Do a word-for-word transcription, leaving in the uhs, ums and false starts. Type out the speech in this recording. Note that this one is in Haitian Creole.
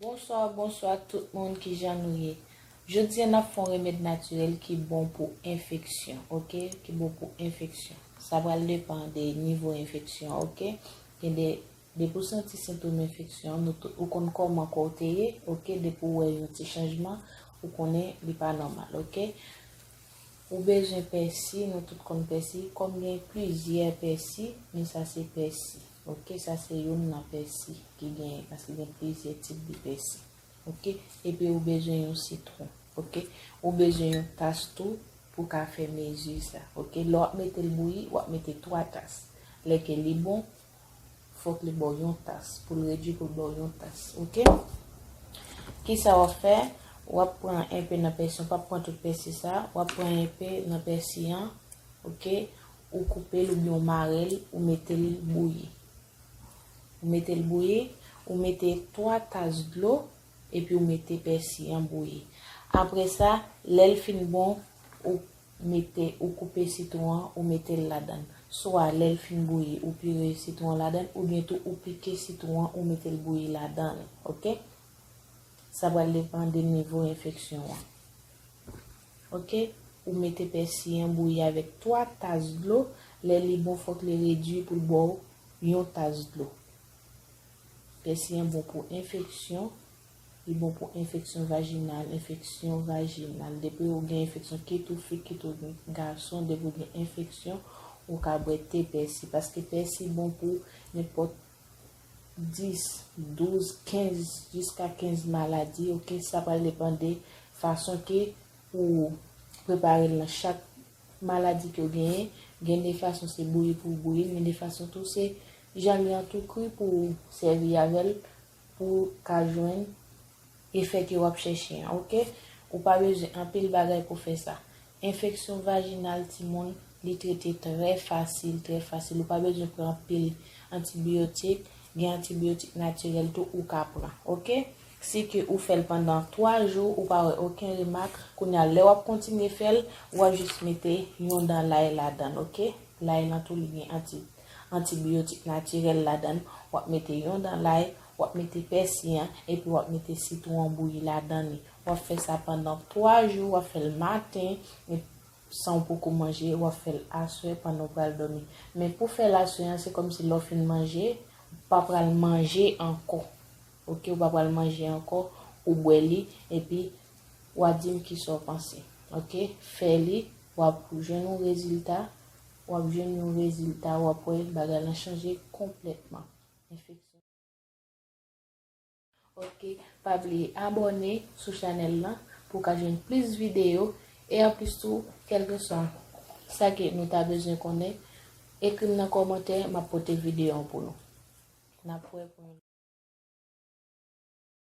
Bonswa, bonswa tout moun, kijan nou ye? Jodi a n ap fè yon remèd natirèl ki bon pou enfeksyon, oke? Ki bon pou enfeksyon. Sa pral depann de nivo enfeksyon, oke? Gen de, depi w santi sentòm enfeksyon, nou tou, ou konn kòman kò w te ye, oke? Depi w wè yon ti chanjman, ou konnen li pa nòmal, oke? Ou bezwen pèsi, nou tout konn pèsi, kòm gen plizyè pèsi, men sa se pèsi, oke? Sa se youn nan pèsi ki genyen, paske gen plizyè tip de pèsi, oke? Epi ou bezwen yon sitwon, oke? Ou bezwen yon tas tou pou w ka fè mezi sa, oke? Lè w ap mete l bouyi, w ap mete twa tas. Lè ke li bon, fòk li ba w yon tas, pou l redui, pou l ba w yon tas, oke? Kisa w ap fè? W ap pran enpe nan pèsi, w p ap pran tout pèsi sa, w ap pran enpe nan pèsi an, oke? Ou koupe l oubyen w mare l, ou mete l bouyi. Ou mete l bouyi, ou mete twa tas dlo, epi ou mete pèsi an bouyi. Apre sa, lè l fin bon, ou mete, ou koupe sitwon an, ou mete l ladan l. Swa lè l fin bouyi, ou pire sitwon an ladan l, oubyen tou ou pike sitwon an, ou mete l bouyi ladan l, oke? Sa pral depann de nivo enfeksyon an. Oke? Ou mete pèsi an bouyi avèk twa tas dlo. Lè li bon, fòk li redui pou l ba w yon tas dlo. Pèsi an bon pou enfeksyon. Li bon pou enfeksyon vajinal, enfeksyon vajinal. Depi ou gen enfeksyon, kit ou fi, kit ou gason, depi ou gen enfeksyon, ou ka bwè te pèsi. Paske pèsi bon pou nenpòt dis, douz, kenz, jiska kenz maladi, oke? Sa pral depann de fason ke ou prepare l nan chak maladi ke w genyen. Gen de fason se bouyi pou w bouyi l, men de fason tou se jan li an tou kri pou w sèvi avè l, pou w ka jwenn efè ke w ap chèche an, oke? Ou pa bezwen anpil bagay pou fè sa. Enfeksyon vajinal timoun, li trete trè fasil, trè fasil. Ou pa bezwen pran anpil antibiyotik. Gen antibiyotik natirèl tou ou ka pran, oke? Si ke ou fè l pandan twa jou, ou pa wè okenn remak, kounye a, lè w ap kontinye fè l, w ap jis mete yon dan lay ladan l, oke? Lay lan tou, li gen anti, antibiyotik natirèl ladan l. W ap mete yon dan lay, w ap mete pèsi an, epi w ap mete sitwon bouyi ladan li. W ap fè sa pandan twa jou, w ap fè l maten, e san w poko manje, w ap fè l aswè pandan w pral dòmi. Men pou fè l aswè an, se kòmsi lè w fin manje, ou pa pral manje ankò. Oke, ou pa pral manje ankò, ou bwè li, epi w a di m kisa w panse. Oke, fè li, w ap jwenn yon rezilta, w ap jwenn yon rezilta, w ap wè bagay lan chanje konplètman. Enfeksyon. Oke, pa bliye abòne sou chanèl lan pou w ka jwenn plis videyo. E anplis tou, kèlkeswa sa ke nou ta bezwen konnen, ekri m nan kòmantè, m ap pote videyo an pou nou. N ap wè pou yon